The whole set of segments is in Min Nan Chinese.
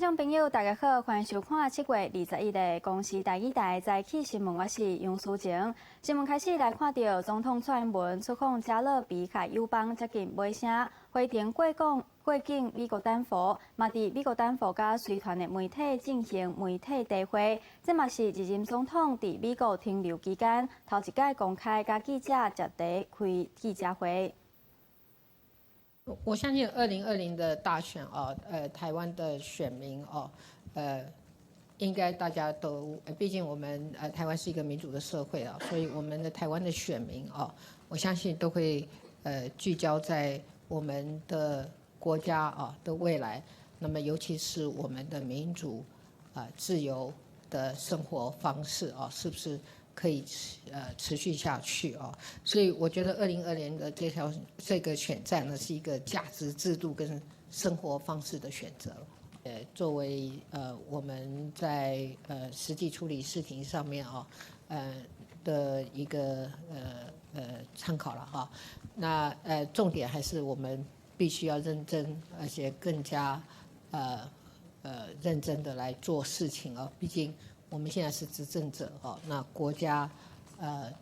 眾朋友，大家好，歡迎收看7月21日的公視台語台早起新聞，我是楊淑晴。新聞開始來看著總統蔡英文出訪加勒比海友邦接近尾聲，回程過港過境美國丹佛，嘛佇美國丹佛佮隨團的媒體進行媒體茶會。這嘛是歷任總統佇美國停留期間頭一擺公開佮記者食茶開記者會。我相信2020的大選啊，台灣的選民哦，應該大家都，畢竟我們台灣是一個民主的社會啊，所以我們的台灣的選民啊，我相信都會聚焦在我們的國家啊的未來，那麼尤其是我們的民主啊自由的生活方式啊，是不是可以持續下去啊？所以我覺得2020的這個選戰呢，是一個價值制度跟生活方式的選擇。作為我們在實際處理事情上面啊，的一個參考了哈。那重點還是我們必須要認真，而且更加認真的來做事情啊。畢竟我們現在是執政者哦，那國家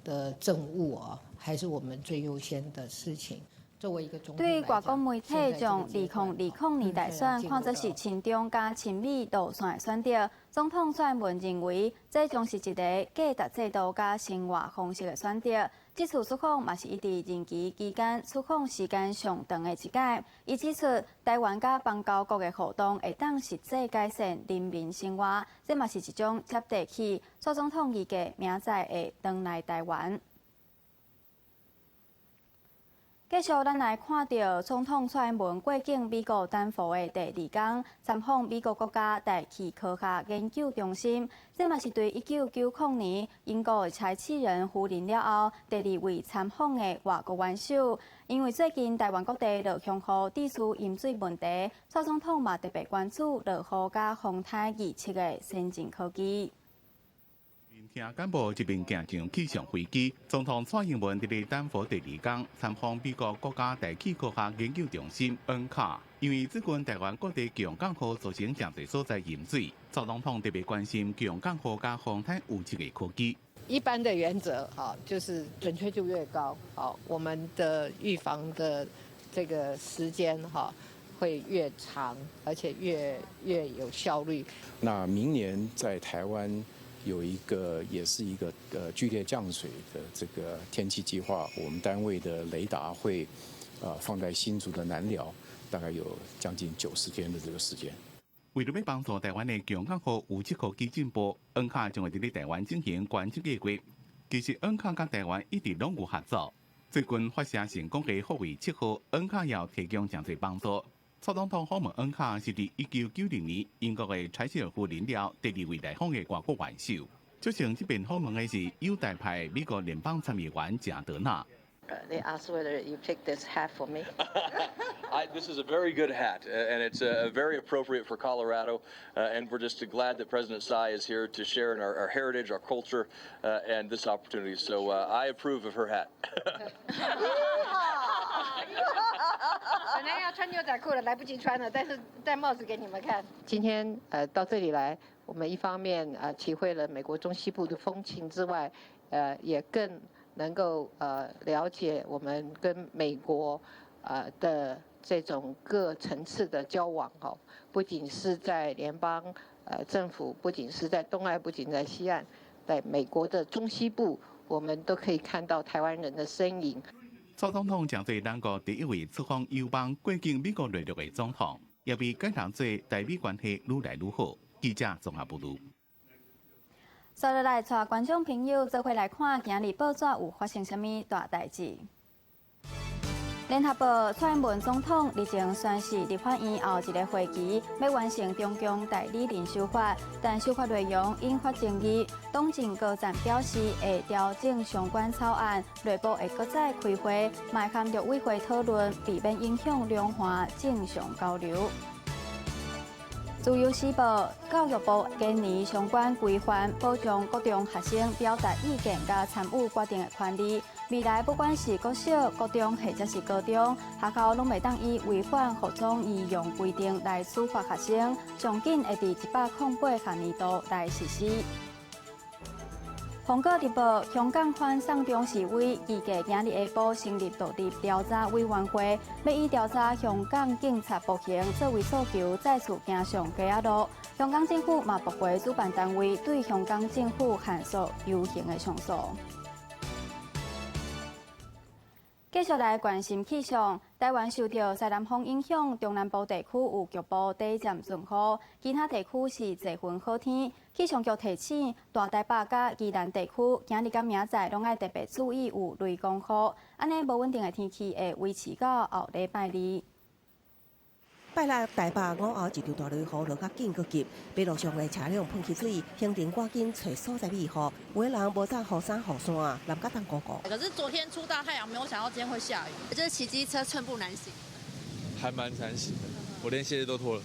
的政務啊，還是我們最優先的事情。作為一個總統，對外國媒體將2020年大選看作是親中佮親美路線的選擇，總統蔡英文認為，這將是一個價值制度佮生活方式的選擇。這次出訪嘛是伊佇任期期間出訪時間上長的一擺。伊指出，台灣佮邦交國的互動會當實際改善人民生活，這嘛是一種接地氣。蔡總統預計明仔載會轉來台灣。繼續，咱來看著總統蔡英文過境美國丹佛的第二天，參訪美國國家大氣科學研究中心。這嘛是對1990年英國柴契爾夫人了後，第二位參訪的外國元首。因為最近台灣各地落強雨，致使淹水問題，蔡總統嘛特別關注落雨佮風颱預測的先進科技。聽幹部一邊行上氣象飛機，總統蔡英文佇咧丹佛第二天參訪美國國家大氣科學研究中心 NCAR，因為最近台灣各地強降雨造成誠濟所在淹水，蔡總統特別關心強降雨佮風颱預測的科技。一般的原則哈，就是準確度越高，好，我們的預防的這個時間哈會越長，而且越有效率。那明年在台灣有一個也是一個劇烈降水的這個天氣計劃，我們單位的雷達會放在新竹的南寮，大概有將近90天的這個時間。為著欲幫助台灣的強降雨預測科技進步，NCAR 將會佇咧台灣進行觀測計劃。其實 NCAR 佮台灣一直攏有合作，最近發射成功的福衛七號，NCAR 也有提供誠濟幫助。蔡總統訪問 NCAR 是佇1990年英國的柴契爾夫人了第二位來訪的外國元首。促成這遍訪問的是友台派美國聯邦參議員鄭德納。 They asked whether you picked this hat for me. This is a very good hat, and it's very appropriate for Colorado. And we're just glad that President Tsai is here to share in our heritage, our culture, and this opportunity. So I approve of her hat. 本來要穿牛仔褲了，來不及穿了，但是戴帽子給你們看。今天到這裡來，我們一方面體會了美國中西部的風情之外，也更能夠了解我們跟美國的這種各層次的交往哦，不僅是在聯邦政府，不僅是在東岸，不僅在西岸，在美國的中西部，我們都可以看到台灣人的身影。蔡總統成做兩國第一位出訪友邦過境美國內陸的總統，也被改當做台美關係愈來愈好。記者綜合報導。接落來，帶觀眾朋友做伙來看，今日報紙有發生啥物大代誌。聯合報蔡英文總統日前宣示立法院後一个會期欲完成中共代理人修法，但修法內容引發爭議。黨進高層表示會調整相關草案，內部會閣再開會，嘛會和陸委會討論，避免影響兩岸正常交流。自由時報，教育部今年相關規範保障國中學生表達意見佮參與決定的權利。未來不管是國小、國中或者是高中，學校攏袂當以違反服裝儀容規定來處罰學生。上緊會佇108學年度來實施。蘋果日報，香港反送中示威，預計今日下晡成立獨立調查委員會，欲以調查香港警察暴行作為訴求，再次行上街仔路。香港政府嘛駁回主辦單位對香港政府限縮遊行的上訴。繼續來關心氣象，台灣受著西南風影響，中南部地區有局部短暫陣雨，其他地區是濟雲好天。氣象局提醒，大台北佮宜蘭地區今日佮明仔載攏愛特別注意有雷公雨，按呢無穩定的天氣會維持到後禮拜二。拜六台北午後一場大雷雨落較緊閣急，馬路上的車輛噴起水，行人趕緊揣所在避雨，有的人無帶雨傘雨傘，淋甲凍糊糊。可是昨天出大太陽，沒有想到今天會下雨，就是騎機車寸步難行。還蠻難行的，我連鞋子都脫了。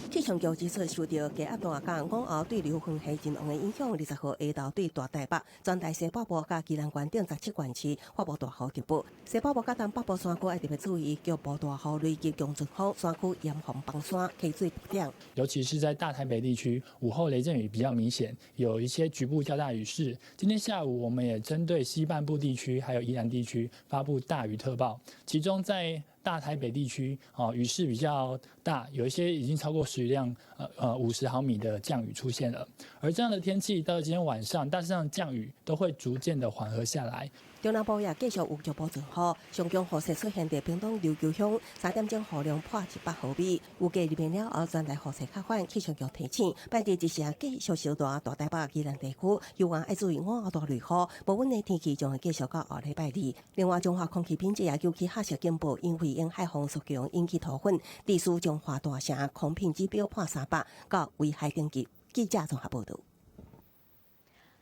氣象局指出，受著低壓帶佮午後對流雲系真旺的影響，20號下晝對大台北、全台西北部佮宜蘭縣等17縣市發布大雨警報。西北部佮東北部山區愛特別注意，局部大雨雷擊強陣風，山區嚴防崩山、溪水瀑頂。尤其是在大台北地區，午後雷陣雨比較明顯，有一些局部較大雨勢。今天下午，我們也針對西半部地區還有宜蘭地區發布大雨特報，其中在大台北地區，哦，雨勢比較大，有一些已經超過時雨量，50毫米的降雨出現了。而這樣的天氣到今天晚上，大致上降雨都會逐漸的緩和下來。中南部也繼續有局部陣雨，上強雨勢出現佇屏東琉球鄉，3點鐘雨量破100毫米。預計入暝了後，全台雨勢較緩。氣象局提醒，拜日日時繼續受大大台北、宜蘭地區，猶原愛注意午後大雷雨，無穩的天氣將會繼續到後禮拜二。另外，彰化空氣品質也掀起黑色警報，因為沿海風速強引起塗粉，地處彰化大城空品指標破300，到危害等級。記者綜合報導。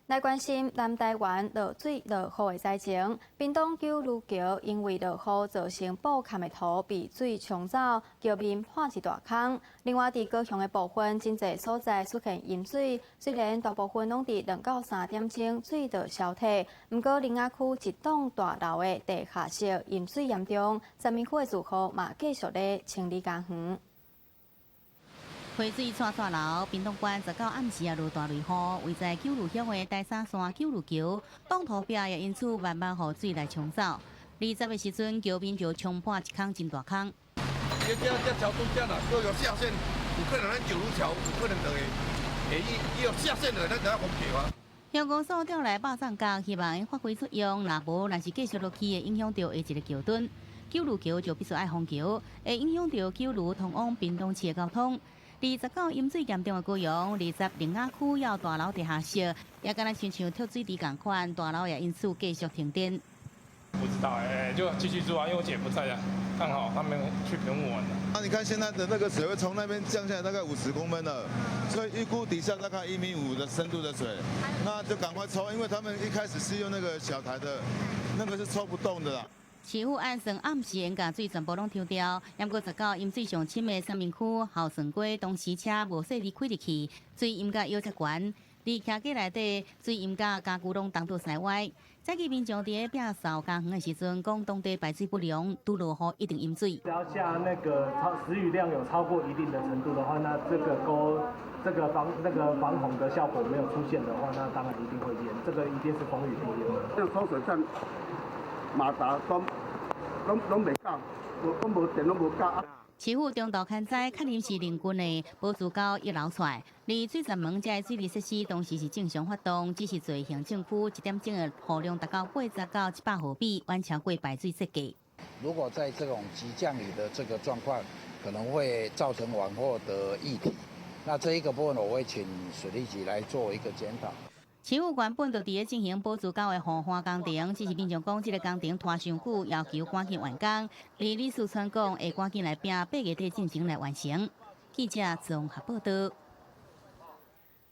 來關心南台灣落水落雨的災情，屏東九如橋因為落雨造成布崁的土被水沖走，橋面破一大空。另外，佇高雄的部分，真濟所在出現淹水，雖然大部分攏佇2到3點鐘水就消退，毋過苓雅區一棟大樓的地下室淹水嚴重，三民區的住戶嘛繼續咧清理家園。溪水掣掣流，屏東縣19暗時也落大雷雨，位在九如鄉的大沙山九如橋，擋土壁也因此慢慢予水來沖走。20的時陣，橋面就沖破一空真大空。這橋墩這若閣有下陷，有可能咱九如橋有可能就會伊有下陷了，咱就愛封橋啊。鄉公所調來百丈甲，希望會發揮作用，若無，若是繼續落去，會影響著下一个橋墩。九如橋就必須愛封橋，會影響著九如通往屏東市的交通。29淹水嚴重的高雄，20苓雅區有大樓地下室，也敢若親像脫水池仝款，大樓也因此繼續停電。不知道哎，就繼續住啊，因為我姐不在啊，剛好他們去澎湖玩了。那你看現在的那個水位從那邊降下來大概50公分了，所以預估底下大概1.5米的深度的水，那就趕快抽，因為他們一開始是用那個小台的，那個是抽不動的啦。市府按算暗時會共水全部攏抽掉，毋過19淹水上深的三民區後順街當時車無細膩開入去，水淹甲腰遮懸，佇徛架內底水淹甲家具攏東倒西歪。早起民眾佇咧摒掃家園的時陣，講當地排水不良，拄落雨一定淹水。只要下那個超時雨量有超過一定的程度的話，那這個溝這個防那個防洪的效果沒有出現的話，那當然一定會淹，這個一定是逢雨必淹的。這個抽水站馬達攏攏攏袂夠，無攏無電攏無夠。市府中晝勘災，確認是鄰近的寶珠溝溢流出來。而水閘門這个水利設施當時是正常發動，只是做行政區1點鐘的雨量達到80到100毫米，遠超過排水設計。如果在這種急降雨的這個狀況，可能會造成往後的議題。那這一個部分，我會請水利局來做一個檢討。市府原本就佇咧進行寶珠溝的護岸工程，只是民眾講這个工程拖傷久，要求趕緊完工。而李四川講會趕緊來拼8月底進前來完成。記者綜合報導。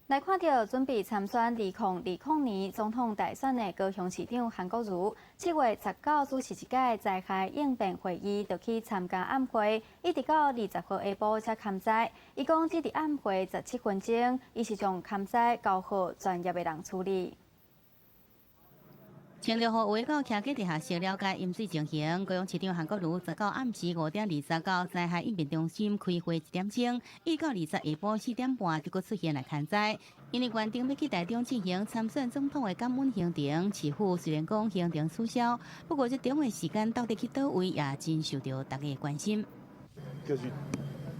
來看著準備參選2020年總統大選的高雄市長韓國瑜，7月19主持一屆災害應變會議，就去參加暗會，一直到20號下晡才勘災。伊講，這佇暗會17分鐘，伊是將勘災交予專業的人處理。穿著雨鞋到徛家地下室了解淹水情形，高雄市長韓國瑜19暗時5點20到災害應變中心開會1點鐘，一到20下晡4點半就閣出現來勘災。因為原定欲去台中進行參選總統的感恩行程，市府雖然講行程取消，不過這中的時間到底去佗位也真受著大家的關心。就是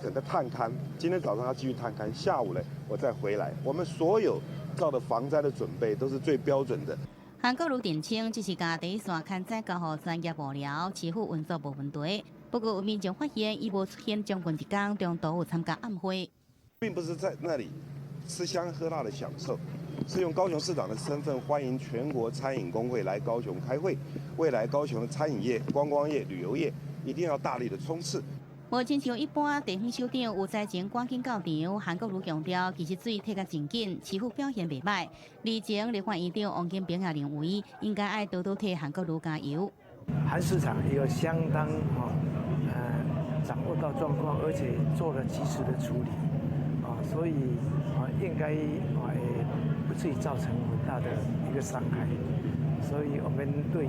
整個探勘，今天早上要繼續探勘，下午呢我再回來。我們所有做的防災的準備都是最標準的。韓國瑜澄清，只是共第一線勘災交予專業幕僚，市府運作無問題。不過有民眾發現，伊無出現將近一工，中途有參加暗會，並不是在那裡吃香喝辣的享受，是用高雄市長的身份歡迎全國餐飲公會來高雄開會。未來高雄的餐飲業、觀光業、旅遊業一定要大力的衝刺。無親像一般地方首長有災情趕緊到場，韓國瑜強調，其實水退甲真緊，市府表現袂䆀。而前立法院長王金平也認為，應該愛多多替韓國瑜加油。韓市長也有相當掌握到狀況，而且做了及時的處理，啊，所以啊應該啊不至於造成很大的一個傷害。所以我們對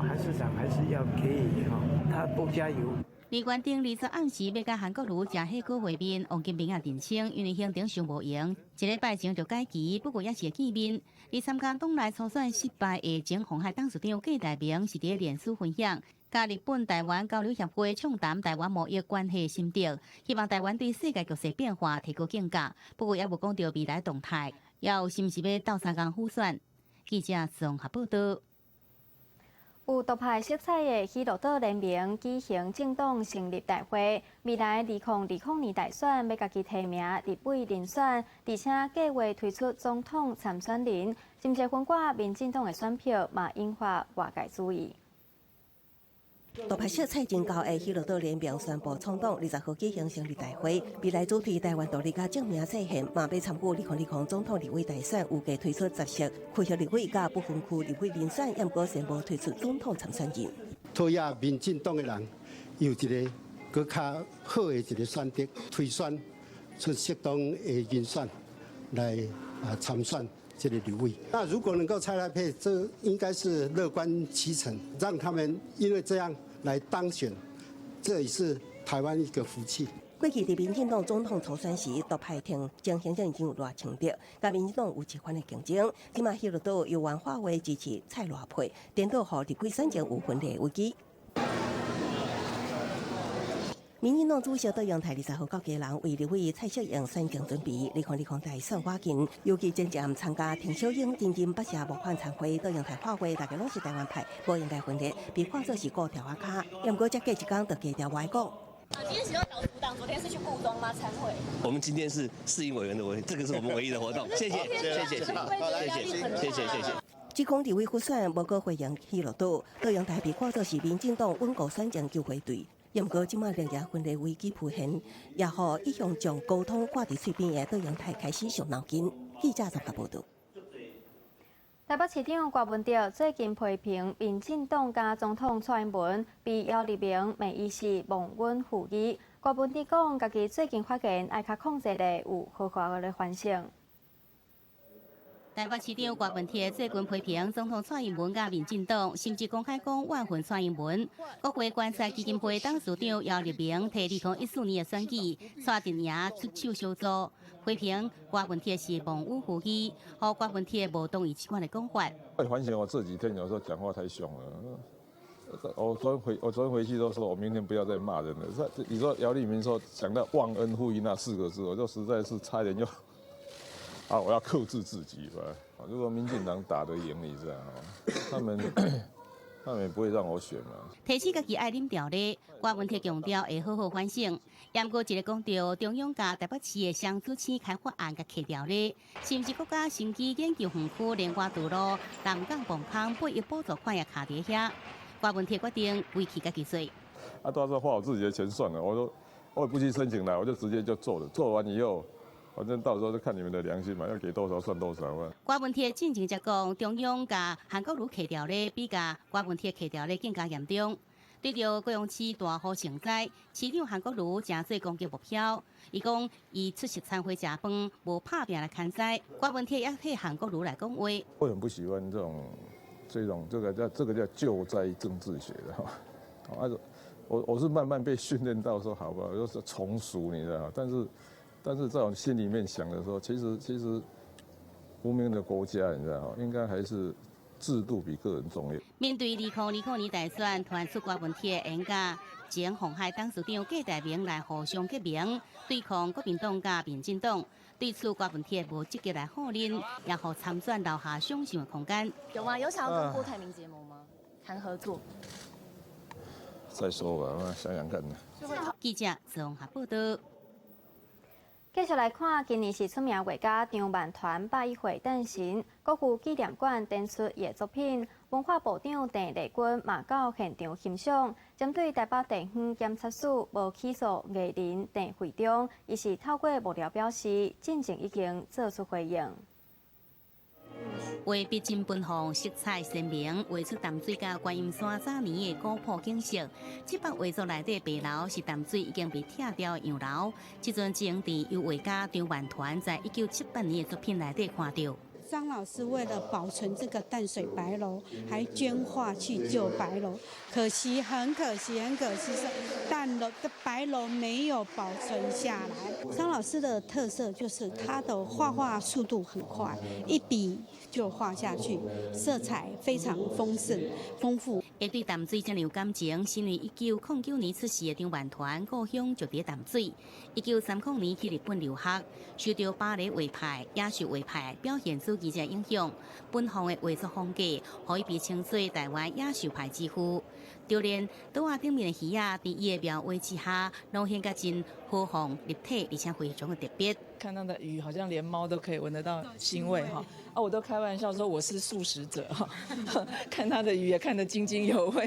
韓市長還是要給予哈他多加油。李關丁20暗時欲佮韓國瑜食火鍋會面，王金平也澄清，因為行程傷無閒，一禮拜前就改期，不過猶是會見面。而參加黨內初選失敗的前鴻海董事長郭台銘是佇臉書分享，佮日本台灣交流協會暢談台灣貿易關係心得，希望台灣對世界局勢變化提高警覺。不過猶無講著未來動態，猶有是毋是欲鬥相共輔選？記者綜合報道。有獨派色彩的喜樂島聯盟舉行政黨成立大會，未來2020年大選欲家己提名立委遴選，而且計劃推出總統參選人，是毋是分割民進黨的選票，嘛引發外界注意。獨派色彩真高的喜樂島聯盟宣布創黨，20號舉行成立大會，未來主推台灣獨立佮正名制憲，嘛欲參與2020總統立委大選，預計推出10席區域立委佮不分區立委遴選，猶毋過宣布推出總統參選人。討厭民進黨的人有一個閣較好的一個選擇，推選出適當的人選來啊參選這個立委。那如果能夠蔡賴配，這應該是樂觀其成，讓他們因為這樣來當選，這也是台灣一個福氣。過去佇民進黨總統初選時，獨派前行政院長賴清德，佮民進黨有一番的競爭。這馬喜樂島由原化為支持蔡賴配，顛倒予立委選情有分裂危機。民進黨主席卓榮泰20號到基隆為立委蔡適應選情準備，2020大選倚近，尤其前一暗參加陳小英真金八社募款餐會，卓榮泰喊話，大家攏是台灣派，無應該分裂，被看做是顧柱仔跤。毋過才過一工就低調歪講。啊，今天是要小組黨，昨天是去故宮嗎？參會。我們今天是市營委員的會，這個是我們唯一的活動。謝謝，謝謝，謝謝，謝謝，謝謝。只講立委輔選無閣歡迎喜樂島，卓榮泰被看做是民進黨穩固選情救火隊。毋過，這馬綠營分裂危機浮現，也予一向將溝通掛佇喙邊的卓榮泰開始傷腦筋。記者綜合報導。台北市長郭文哲最近批評民進黨佮總統蔡英文被姚立明罵伊是忘恩負義。郭文哲講，家己最近發言愛較控制咧，有好好的反省。台北市長郭文鐵最近批評總統蔡英文佮民進黨，甚至公開講怨恨蔡英文。國會觀察基金會董事長姚立明提2014年的選舉，蔡陣營出手相助，批評郭文鐵是忘恩負義，予郭文鐵無同意這款的講法。我反省我這幾天有時候講話太兇了。我昨天回去都說，我明天不要再罵人了。你說姚立明說講到忘恩負義那四個字，我就實在是差點就。啊！我要克制自己吧。如果民進黨打得贏，你知道嗎？他們也不會讓我選嘛。提醒家己愛啉調咧，郭文鐵強調會好好反省。毋過一个講著中央共台北市的雙子星開發案共扣掉咧，是毋是閣共新基研究園區聯外道路南港磅空8億補助款也卡佇遐？郭文鐵決定維持家己做。啊，到時候花我自己的錢算了，我說我也不去申請了，我就直接就做了。做完以後。反正到時候就看你們的良心嘛，要給多少算多少啊。郭文鐵進前才講，中央共韓國瑜扣掉咧，比共郭文鐵扣掉咧更加嚴重。對著高雄市大雨成災，市長韓國瑜成做攻擊目標。伊講，伊出席餐會食飯，無拍拚來牽災。郭文鐵也替韓國瑜來講話。我很不喜歡這種這個叫救災政治學的哈。啊，我是慢慢被訓練到說，好吧，就是從屬，你知道？但是在我心裡面想的時候，其實文明的國家，你知道應該還是制度比個人重要。面對2020年大選，傳出郭文鐵會佮前鴻海董事長郭台銘來互相結盟，對抗國民黨佮民進黨。對此，郭文鐵無積極來否認，也予參選留下想像的空間。有嗎？有想要跟郭台銘結盟嗎？談合作？再說吧，我想想看。記者綜合報道。繼續來看，今年是出名畫家張萬團100歲誕辰，國父紀念館展出伊的作品。文化部長鄧麗君嘛到現場欣賞。針對台北地方檢察署無起訴藝人鄭惠中，伊是透過幕僚表示，進前已經做出回應。畫筆真奔放，色彩鮮明，畫出淡水佮觀音山早年的古樸景色。這幅畫作內底白樓是淡水已經被拆掉的洋樓，這陣只能佇油畫家張萬團在1978年的作品內底看著。張老師為了保存這個淡水白樓，還捐畫去救白樓，可惜，很可惜，很可惜是淡樓的白樓沒有保存下來。張老師的特色就是他的畫畫速度很快，一筆就畫下去，色彩非常豐盛豐富。會對淡水這麼有感情，是因為1909年出世的張萬團，故鄉就佇淡水。1930年去日本留學，受著巴黎畫派、野獸畫派表現主義者影響，奔放的畫作風格，予伊被稱做台灣野獸派之父。就連桌仔頂面的魚仔，佇伊的描畫之下，攏顯得真豪放、立體，而且非常的特別。看到的魚，好像連貓都可以聞得到腥味哈。啊，我都開玩笑說我是素食者哈，看他的魚也看得津津有味。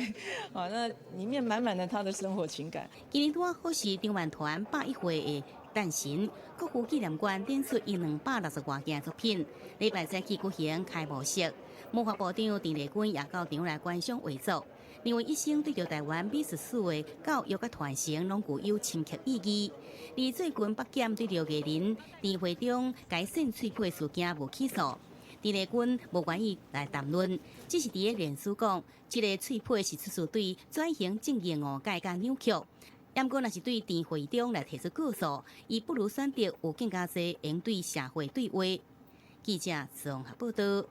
啊，那裡面滿滿的他的生活情感。今年拄好是張萬團101歲的誕辰，國父紀念館展出伊260外件作品。禮拜三起舉行開幕式，文化部長鄧麗君也到場來觀賞畫作。認為一生對著台灣美術史的教育佮傳承，攏具有深刻意義。而最近北檢對著藝人陳惠中改獻喙皮事件無起訴，鄧麗君無願意來談論，只是佇咧臉書講，這个喙皮是出自對轉型正義誤解佮扭曲。毋過，若是對陳惠中來提出告訴，伊不如選擇有更加濟應對社會對話。記者綜合報道。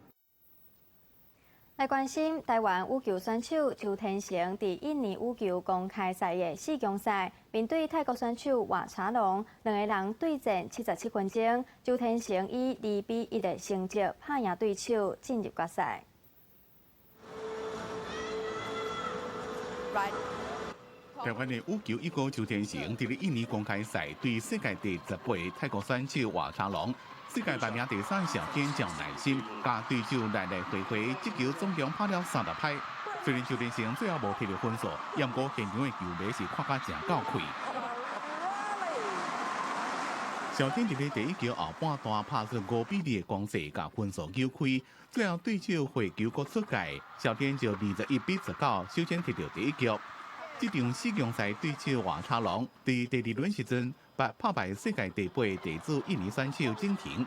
來關心台灣羽球選手邱天成佇印尼羽球公開賽的四強賽，面對泰國選手瓦查龍，兩个人對戰77分鐘，邱天成以2比1的成績拍贏對手進入決賽。台灣的羽球一哥邱天成，佇咧印尼公開賽對世界第18泰國選手瓦查龍。世界排名第三小天將耐心，佮對手來來回回，這球總共拍了30拍。雖然邱天成最後無摕著分數，毋過現場的球迷是看甲誠夠氣。小天佇咧第一球後半段拍出5比2的攻勢，共分數扭開，最後對手回球閣出界，小天就21比19，首先摕著第一局。這場四強賽對手瓦查龍，佇第二輪時陣，捌拍敗世界第八地主印尼選手景婷。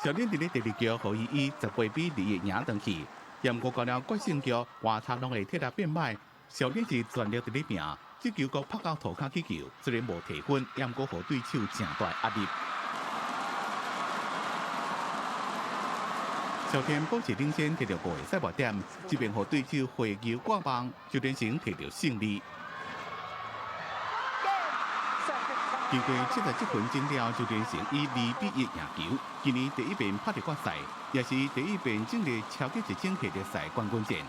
小天佇咧第二局，予伊以18比21贏轉去。毋過到了決勝局，瓦查龍的體力變歹，小天是全力佇咧拼，這球閣拍到塗跤去球，雖然無提分，毋過予對手誠大壓力。小天保持領先，摕著5个賽末點，這邊予對手回球掛網，邱天成摕著勝利。經過77分鐘了，邱天成以2比1贏球。今年第一遍拍入決賽，也是第一遍進入超級1000系列賽冠軍戰。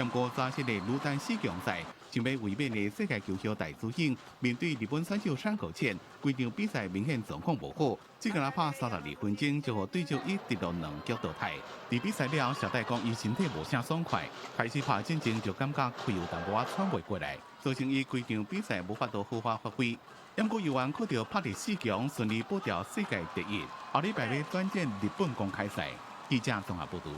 毋過早時的女單四強賽，想欲衛冕的世界球后戴資穎，面對日本選手山口茜，規場比賽明顯狀況無好，只干焦拍32分鐘就予對手以直落兩局淘汰。佇比賽了後，小戴講伊身體無啥爽快，開始拍進前就感覺氣有淡薄仔喘袂過來，造成伊規場比賽無法度好好發揮。毋過猶原靠著拍入四強，順利保牢世界第一。後禮拜欲轉戰日本公開賽。記者綜合報導。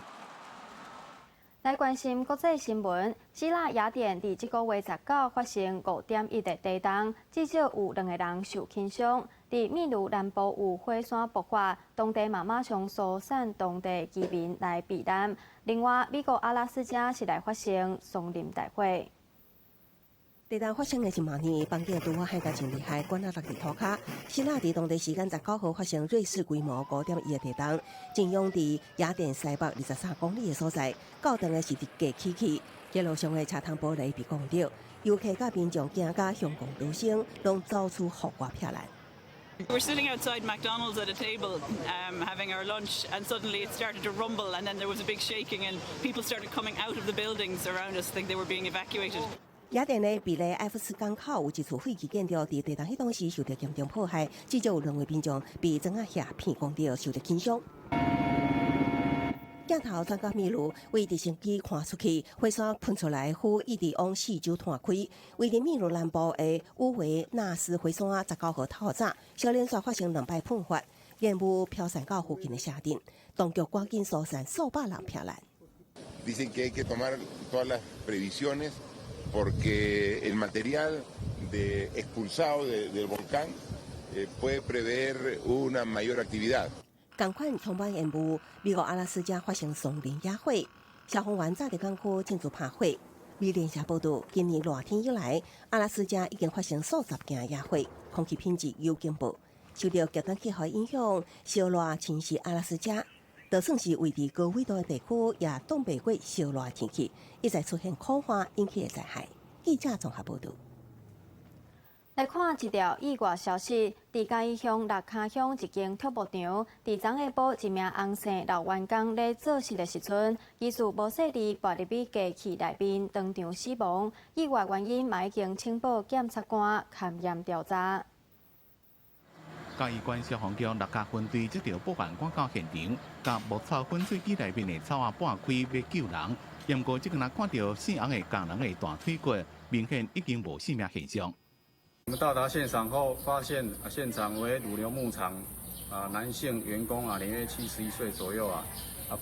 來關心國際新聞，希臘雅典佇這個月19發生5.1的地動，至少有兩個人受輕傷。佇秘魯南部有火山爆發，當地嘛馬上疏散當地居民來避難。另外，美國阿拉斯加是來發生松林大火。地動發生的是暝日，房間拄好海甲真厲害，滾啊落佇塗跤。希臘佇當地時間19號發生芮氏規模5.1的地動，震央佇雅典西北23公里的所在，到場的是直架起去，街路上的車窗玻璃被摃著，遊客佮民眾驚甲向公逃生，攏走出戶外避難。 We're sitting outside McDonald's at a table having our lunch, and suddenly it started to rumble, and then there was a big shaking, and people started coming out of the buildings around us, think they were being evacuated. 雅典的比雷埃夫斯港口有一處廢棄建築，佇地動彼當時受到嚴重破壞，至少有兩位民眾被磚仔瓦片摃著，受到輕傷。鏡頭轉到秘魯，對直升機看出去，火山噴出來霧一直往四周湠開。位佇秘魯南部的烏維納斯火山，19號透早，小連續發生兩擺噴發，煙霧飄散到附近的城鎮，當局趕緊疏散數百人避難。 Dicen que hay que tomar todas las previsiones porque el material de expulsado del volcán puede prever una mayor actividad. 仝款充滿煙霧，美國阿拉斯加發生松林野火，消防員早佇港區慶祝拍火。美聯社報導，今年熱天以來，阿拉斯加已經發生數十件野火，空氣品質有警報。受到極端氣候影響，燒熱侵襲阿拉斯加，就算是位佇高緯度的地區，也擋袂過燒熱天氣，一再出現苦旱引起的災害。記者綜合報導。來看一條意外消息，佇嘉義鄉六跤鄉一間畜牧場，佇昨下晡一名洪姓老員工咧做事的時陣，疑似無細膩跋入去機器內面，當場死亡。意外原因嘛已經呈報檢察官勘驗調查。嘉義縣消防局六跤分隊接到報案，趕到現場，共牧草粉碎機內面的草仔撥開，欲救人。毋過這個若看著姓洪的工人的大腿骨，明顯已經無生命現象。我們到達現場後，發現現場為乳牛牧場，男性員工啊，年約71歲左右啊，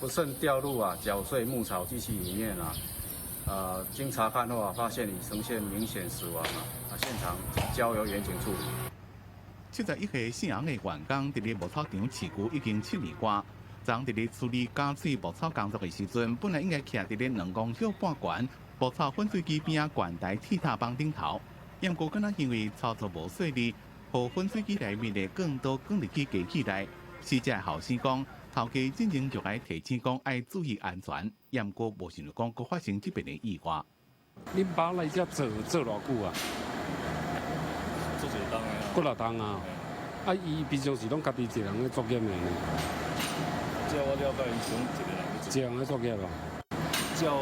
不慎掉入攪碎牧草機器裡面啊，經查看後啊，發現已呈現明顯死亡啊，現場交由員警處理。71歲姓洪的員工，佇咧牧草場飼牛已經7年外，昨佇咧處理攪碎牧草工作的時陣，本來應該徛佇咧2公尺半懸牧草粉碎機邊仔懸台鐵塔板頂頭。毋過，敢若因為操作無細膩，予粉碎機內面的鋼刀捲入去機器內。死者後生講，頭家進前就共提醒講愛注意安全，毋過無想著講閣發生這邊的意外。恁爸來遮做做偌久啊？做一冬啊。幾若冬啊？啊，伊平常時攏家己一個人咧作業的呢？照我了解，伊是攏一個人咧做。一個人咧作業啊？照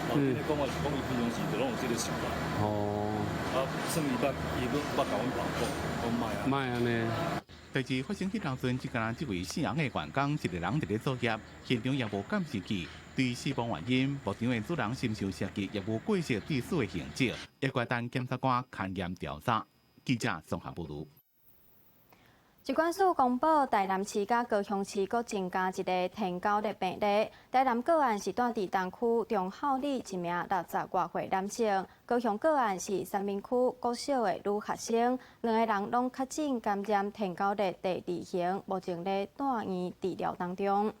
老闆咧講話是講，伊平常時就攏有這個習慣。哦。啊，算伊捌，伊閣捌共阮爸講，講莫啊。莫按呢。代誌發生彼當陣，只敢若這位姓洪的員工一個人佇咧作業，現場也無監視器。對死亡原因，牧場的主人深受涉及，也無過失致死的形跡，也閣等檢察官勘驗調查。記者綜合報導。疾管署公布，台南市佮高雄市閣增加一个天狗的病例。台南個案是住佇東區中孝里一名60外歲男性，高雄個案是三民區國小的女學生，兩个人攏確診感染天狗癘第二型，目前咧住院治療當中。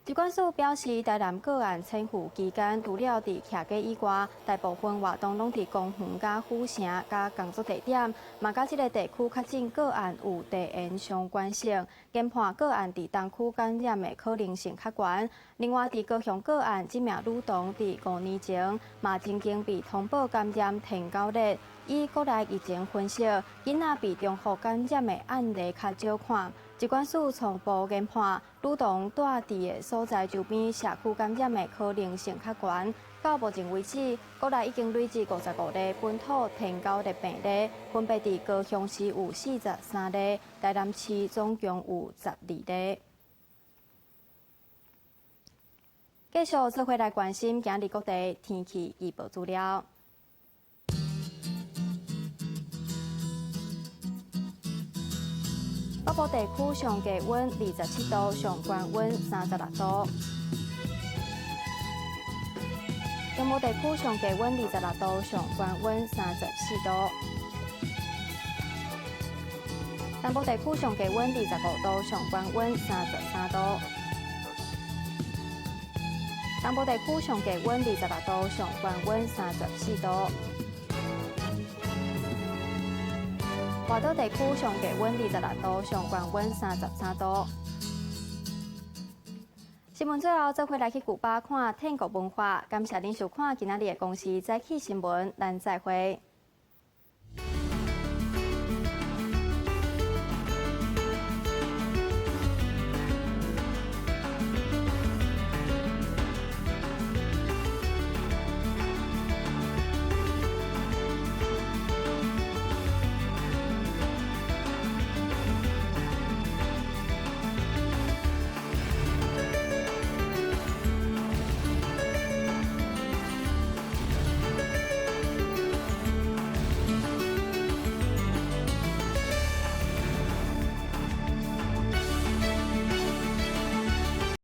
疾管署表示，台南個案潛伏期間，除了佇徛家以外，大部分活動攏佇公園、佮府城、佮工作地點，嘛佮這个地區確診個案有地緣相關性，研判個案佇東區感染的可能性較懸。另外，佇高雄個案，這名女童佇5年前嘛曾經被通報感染天狗癘，以國內疫情分析，囡仔被重複感染的案例較少看。疾管署初步研判，女童住佇的所在周邊社區感染的可能性較懸。到目前為止，國內已經累計55例本土天狗癘病例，分別佇高雄市有43例，台南市總共有12例。繼續做伙來關心今日各地天氣預報資料。部地區上低溫27度，上懸溫36度。中部地區上低溫26度，上懸溫34度。南部地區上低溫25度，上懸溫33度。東部地區上低溫26度，上懸溫34度。外島地區上低溫26度，上懸溫33度。新聞最後，做伙來去古巴看天國文化。感謝您收看今仔日的公視早起新聞，咱再會。